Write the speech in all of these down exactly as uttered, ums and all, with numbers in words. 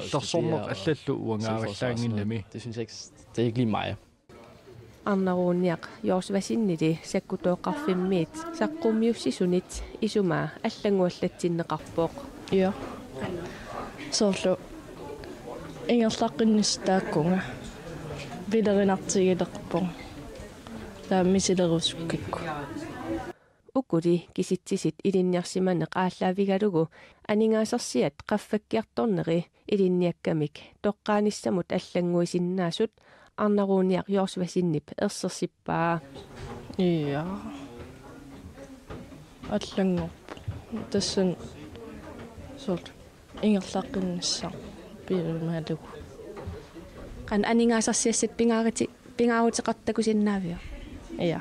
studere og illersorneq studere og allallu så får så og sådan uangaavallaannginnami. Noget. Det synes jeg ikke, det er ikke lige mig. Arnaruuniaq Jors Vasinili sakkutooqarfimmiit saqqummiussisunit isumaa allannguallatsinneqarpoq. Ja. Soorlu ingerlaqqinnissaq taakkunga. Pilerinartigilerpoq. Taava misilerusukkakku. Ukuli kisitsisit ilinniarsimaneq aallaavigalugu aningaasarsiat qaffakkiartorneri ilinniakkamik toqqaanissamut allannguisinnaasut Arnaruuniaq Jors Vasinip ersersippaa. Ja. Allanngorpoq. Tassani soorlu ingerlaqqinnissaq piumalugu. Qanoq aningaasarsiassat pingaariti-, pingaaruteqartoq takusinnaaviuk? Ja.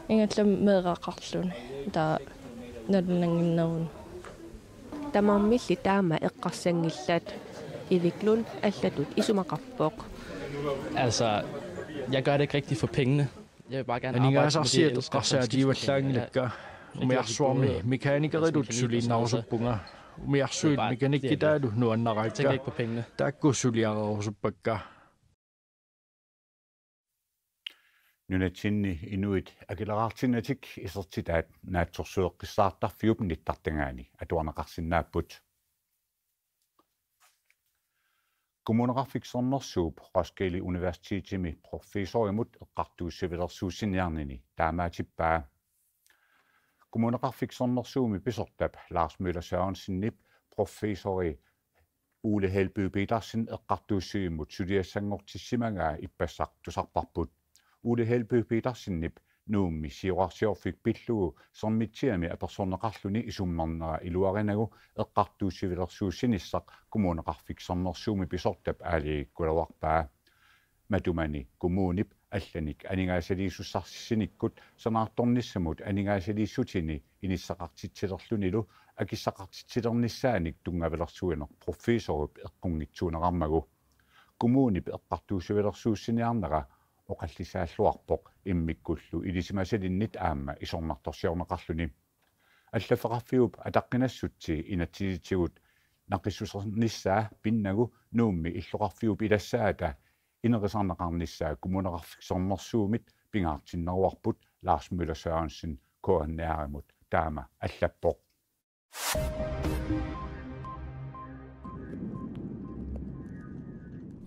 Ingerlammi meeraqarluni. Taava nalunannginneruni. Tamarmilli taama eqqarsanngillat. Iviklun allatut isumaqarpoq. Altså, jeg gør det ikke rigtigt for pengene. Jeg vil bare gerne arbejde med det, jeg Aningaasarsiat elsker, for at skifte penge. Eqqarsaatigivallaanngilakka. Jeg kan Umiarsuarmi både mekanikerertut mekanik og sådan noget, så suliinnarusuppunga. Umiarsuit bare mekanikkitaalu Jeg tænker nuannaraakka. Ikke på pengene. Taakku suliarerusuppakka. Nunatsinni inuit akileraartinnatik isertitaat naatsorsueqqissaartarfiup nittartagaani atuarneqarsinnaapput. Kommuneqarfik Sermersuup Roskilde Universitetimi professorimut eqqartuussivilersuussiniarnini taamaatippaa. Kommuneqarfik Sermersuumi pisortap Lars Møller Sørensenip professori Ole Helby Petersen eqqartuussivimmut suliassanngortissimagaa ippassaq tusarparput. Ole Helby Petersenip Nuummi siorarsiorfik pillugu Sermitsiami apersorneqarluni isummernera iluarinagu eqqartuussivilersuussinissaq Kommuneqarfik Sermersuumi pisortap aalajangikkulaarpaa. Matumani kommunip allanik aningaasaliissussarsissinikkut sanaartornissamut aningaasaliissutini inissaqartitsilerlunilu akissaqartitsilernissaanik tunngavilersuineq professorip eqqunngitsuuneqarmagu. Kommunip eqqartuussivilersuussiniarnera oqallisaalluarpoq immikkullu ilisimasalinnit aamma isornartorsiorneqarluni. Allaffeqarfiup ataqqinassutsi inatsisitigut naqissusernissaa pinnagu Nuummi illoqarfiup ilassaata inerisarneqarnissaa Kommuneqarfik Sermersuumit pingaartinneruarput Lars Møller Sørensen K N R-imut taama allappoq.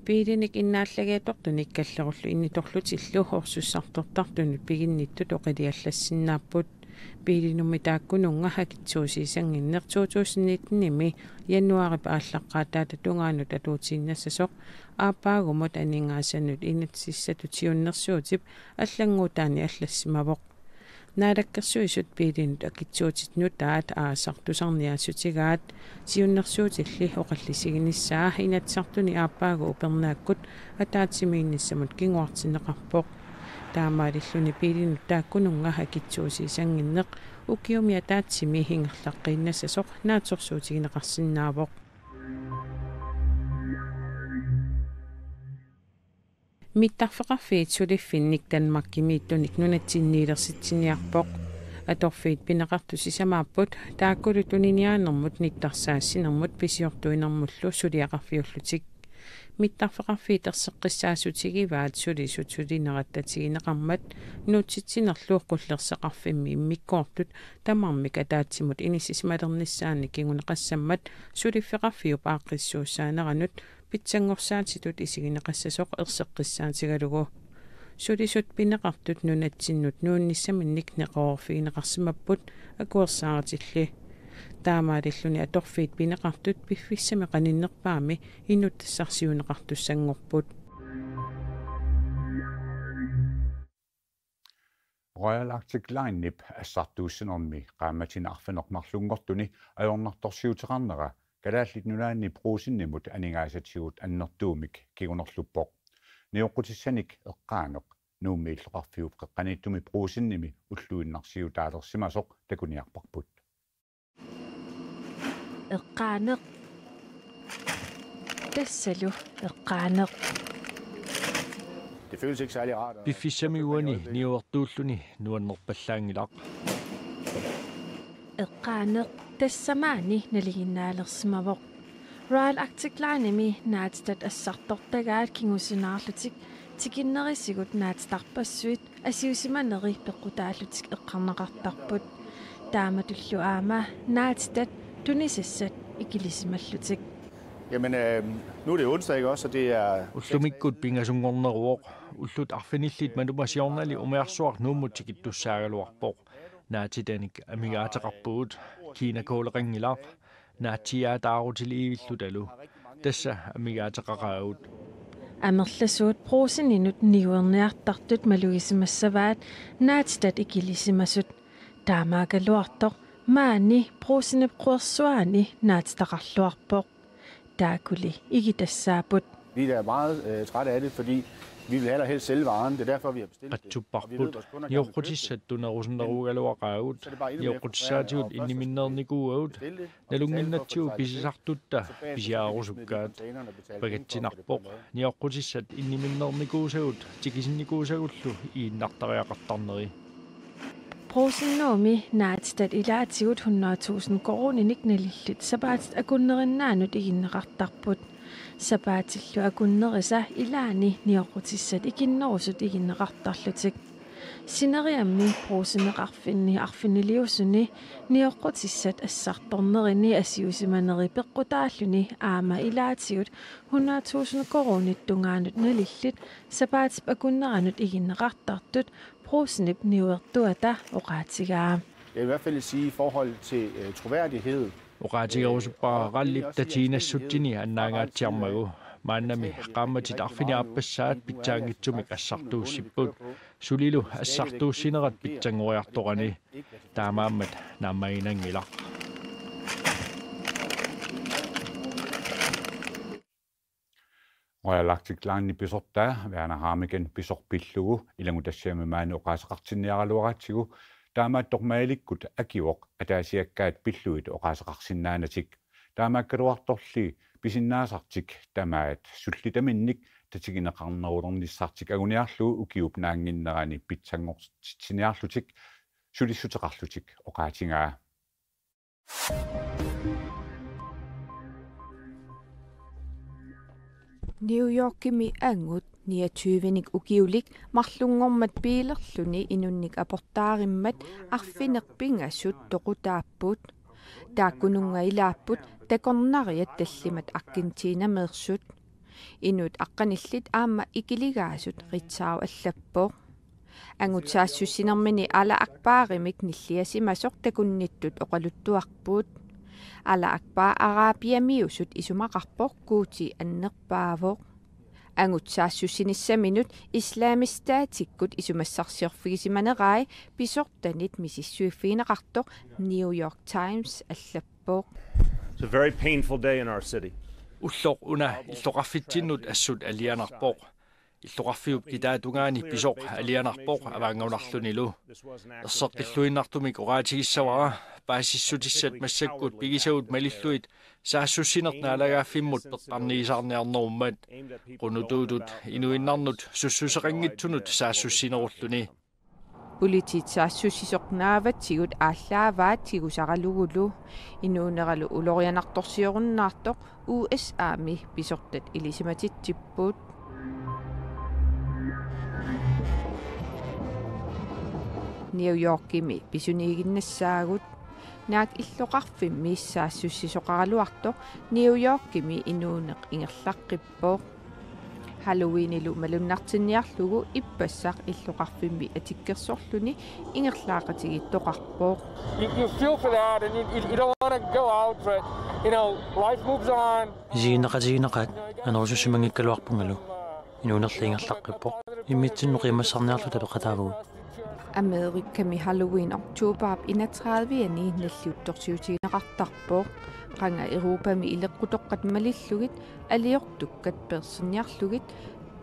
Biilinik innaallagiatortunik kallerullu innitorlutillu orsussartortartunut piginnittut oqiliallassinnaapput. Biilinummi taakkununnga akitsuusiisannginneq to tusind nitten-imi januaarip aallaqqaataata tungaanut atuutiinnassasoq aappaagumut aningaasanut inatsisissatut siunnersuutip allannguutaani allassimavoq. Naalakkersuisut biilinut akitsuutit nutaat aasaq tusarniaassutigaat siunnersuutilli oqallisiginissaa Inatsisartuni aappaagu upernaakkut ataatsimiinnissamut kinguartinneqarpoq. Taamaalilluni biilinut taakkununnga akitsuusiisannginneq ukiumi ataatsimi ingerlaqqiinnassasoq naatsorsuutigineqarsinnaavoq. Mittarfeqarfiit suliffinnik Danmarkimiittunik nunatsinniilersitsiniarpoq. Atorfiit pineqartut sisamaapput taakkulu tuniniaanermut nittarsaassinermut pisiortuinermullu suliaqarfiullutik. Mittarfeqarfiit erseqqissaatigivaat sulisut sulinerat tatigineqarmat nuutsitsinerlu qullersaqarfimmi immikkoortut tamarmik ataatsimut inissisimalernissaannik kinguneqassammat suliffeqarfiup aaqqissuussaaneranut pitsanngorsaatitut isigineqassasoq erseqqissaatigalugu. Sulisut pineqartut nunatsinnut nuunnissaminnik neqeroorfigineqarsimapput akuersaaratilli. Taamaalilluni atorfiit pineqartut piffissami qaninnerpaami inuttassarsiuunneqartussanngorput. Royal Arctic Linep assartuussinermi qaammatini arfineq-marlunngortuni ajornartorsiuteqarnera Kalaallit Nunaanni Brugsenimut aningaasatigut annertuumik kingunerluppoq. Nioqqutissanik eqqaaneq Nuummi illoqarfiup qeqqaniittumi Brugsenimi ulluinnarsiutaalersimasoq takuniarparput. Eqqaaneq. Tassalu eqqaaneq. Det føles ikke særlig rart at... Piffissami uani niuertuulluni nuannerpallaanngilaq. Eqqaaneq, tassa maani nalinginnaalersimavoq. Royal Arctic Linemi naatitat assartortagaat kingusinaarlutik tikinnerisigut naatitarpassuit asiusimaneri peqqutaallutik eqqarneqartarput. Taamatullu aamma naatitat tunisassat ikilisimallutik. Jamen, øh, nu er det jo onsdag, ikke også? Og det er... Ullumikkut pingasunngorneruvoq. Ullut arfinillit manuma siornali umiarsuaq Nuummut tikittussaagaluarpoq. Naatitanik amigaateqarpugut. Kiinakooleqanngilaq. Naatsiiaataarutiliivillutalu. Tassa amigaateqaqaagut. Amerlasuut Brugseninut niuerniartartut malugisimassavaat naatitat ikilisimasut. Taamaakkaluartoq maani Brugsenip quersuaani naatitaqarluarpoq. Taakkuli ikitassaapput. Vi er meget, øh, trætte af det, fordi vi vil allerhelst sælge varen. Det er derfor, vi har bestilt det. Qatsupparput. Nioqqutissat tunerusunnerugaluaqaagut. Nioqqutissaatigut inniminneernikuuagut. Nalunnginnatsigu pisisartutta pisiarerusukkaat. Pagatsinarpoq. Nioqqutissat inniminneernikuusagut tikisinnikuusagullu iginnartariaqartarneri. Brugsen Nuummi naatitat ilaatigut hundrede tusind koruuninik nalillit sapaatit akunnerinnaannut iginneqartarput. Sapaatillu akunnerisa ilaanni nioqqutissat ikinnerusut iginneqartarlutik. Sineriammi Brugseneqarfinni arfiniliusuni nioqqutissat assartornerini assiusimaneri peqqutaalluni aamma ilaatigut hundrede tusind koruunit tungaanut nalillit sapaatip akunneranut iginneqartartut Brugsenip niuertuata oqaatigaa. Jeg vil i hvert fald sige i forhold til øh, troværdighed. Oqaatigerusuppara Rallip tatiinassutsini annaangaatsiarmagu. Maannami qaammatit arfineq-aappassaat pitsaanngitsumik assartuussipput. Sulilu assartuussinerat pitsanngoriartorani. Taamaammat naammaginanngilaq. Royal Arctic Line pisortaa Werner Hamigen pisoq pillugu ilanngutassiami maani oqaaseqartinniaraluaratsigu taamaattoq Mailikkut akivoq ataasiakkaat pillugit oqaaseqarsinnaanatik. Taamaakkaluartorli pisinnaasartik tamaat sullitaminnik tatigineqarnerulernissartik anguniarlugu ukiup naannginnerani pitsanngortitsiniarlutik sulissuteqarlutik oqaatigaa. New Yorkimi angut niogtyvenik ukiulik marlunngormat biilerluni inunnik aportaarimmat arfineq-pingasut toqutaapput. Taakkununnga ilaapput takornariat tallimat Argentinameersut. Inuit aqqanillit aamma ikiligaasut Ritzau allappoq. Angut saassussinermini Ala Akbarimik nilliasimasoq takunnittut oqaluttuarput. Ala Akbar Arabiamiusut isumaqarpoq Guuti annerpaavoq. Angut saassussinissaminut Islamisk Statikkut isumassarsiorfigisimanerai pisortanit misissuiffigineqartoq New York Times allappoq. It's a very painful day in our city. Ulloq una illoqarfitsinnut assut alianarpoq. Illoqarfiup kitaatungaani pisoq alianarpoq avaanngunarlunilu. Erseqqilluinnartumik oqaatigissavara paasissutissat massakkut pigisagut malillugit saassussineq naalagaaffimmut peqqarniisaarniarnerummat. Qunutuutut inuinnarnut sussuseqanngitsunut saassussinerulluni. Politiit saassussisoq naavatigut aallaavaat tigusaralugulu. Inuuneralu ulorianartorsiorunnaartoq U S A-mi pisortat ilisimatitsipput. New Yorkimi pisuniiginnassaagut. Naak illoqarfimmi saassussisoqaraluartoq New Yorkimi inuuneq ingerlaqqippoq. Halloweenilu malunnartinniarlugu ippassaq illoqarfimmi atikkersorluni ingerlaaqatigiittoqarpoq. You, you feel for that, and you, you, you don't want to go out, but you know, life moves on. Isiginneqatigineqaat anerusussimanngikkaluarpungalu. Inuunerli ingerlaqqippoq. Immitsinnut qiimmassarniarluta peqataavugut. Amerikami Halloween oktobarip enogtredive-ani nalliuttorsiutigineqartarpoq. Qanga Europami ileqqutoqqat malillugit aliortukkat peersinniarlugit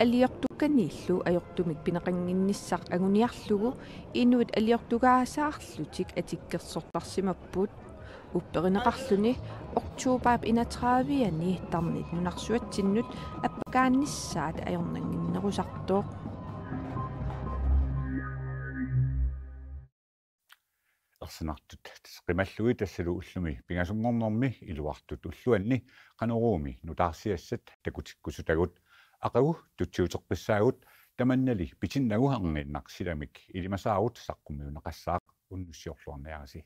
aliortukkaniillu ajortumik pineqannginnissaq anguniarlugu inuit aliortugaasaarlutik atikkersortarsimapput. Upperineqarluni oktobarip enogtredive-ani tarnit nunarsuatsinnut appakaannissaat ajornannginnerusartoq. Ersinartut qimallugit tassalu ullumi pingasunngornermi iluartut ulluanni Qanoruumi nutaarsiassat takutikkusutagut. Aqagu tutsiuteqqissaagut, tamannali pitinnagu arniinnaq silamik ilimasaarut saqqummiunneqassaaq, unnussiorluarniarisi.